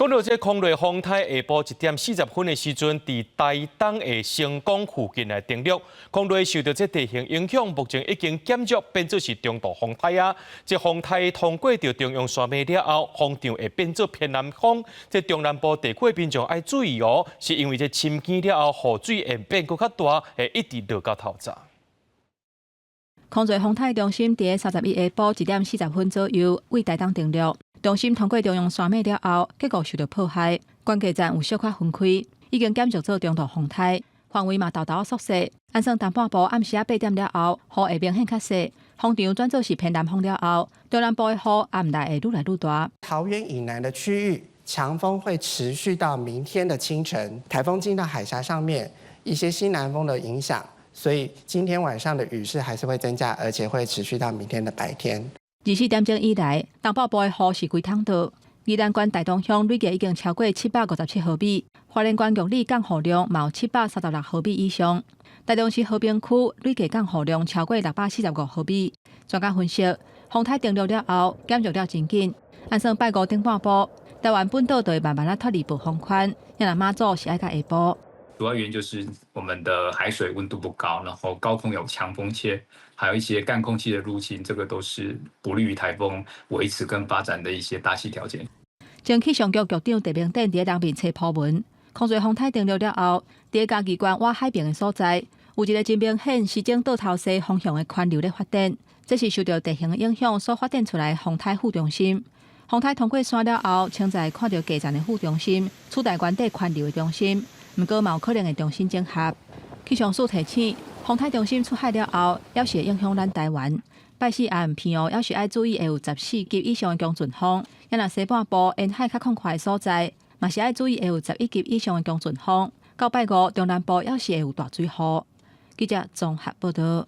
講到這空瑞風颱下晡1點40分的時陣，佇台東的成功附近來登陸。空瑞受著這地形影響，目前已經減弱，變做是中度風颱啊。這風颱通過著中央山脈了後，風場會變做偏南風。這中南部地區的民眾愛注意哦，是因為這深更了後，雨水會變閣較大，會一直落到透早。空瑞風颱中心佇31下晡1點40分左右，位台東登陸。中心通過中央山脈了後，結構受著破壞，關界站有小可分開，已經減弱做中度風颱，範圍嘛沓沓縮細。按算東半部暗時仔8點了後，雨會明顯較細，風場轉做是偏南風了後，中南部的雨暗內會愈來愈大。桃園以南的區域，強風會持續到明天的清晨。颱風進到海峽上面，一些西南風的影響，所以今天晚上的雨勢還是會增加，而且會持續到明天的白天。 24點鐘以來，東北部的雨是規桶倒。宜蘭縣大東鄉累計已經超過757毫米，花蓮縣玉里降雨量嘛有736毫米以上。台中市和平區累計降雨量超過645毫米。專家分析，風颱登陸了後，減弱了真緊。按算拜五頂半晡，台灣本島就會慢慢仔脫離暴風圈，若媽祖是愛到下晡。主要原因就是我們的海水溫度不高，然後高空有強風切，還有一些乾空氣的入侵，這個都是不利於颱風維持跟發展的一些大氣條件。前氣象局局長鄭明典佇人面冊鋪文，空瑞風颱登陸了後，佇嘉義縣倚海邊的所在，有一个真明顯時鐘倒頭西方向的環流咧發展，這是受著地形的影響所發展出來的風颱副中心。風颱通過山了後，潛在看著低層的副中心取代原底環流的中心，毋過嘛有可能會重新整合。氣象署提醒，風颱中心出海了後，猶是會影響咱台灣。拜四暗澎湖猶是愛注意會有14級以上的強陣風，抑若西半部沿海較曠闊的所在，嘛是愛注意會有11級以上的強陣風。到拜五中南部猶是會有大水雨。記者綜合報導。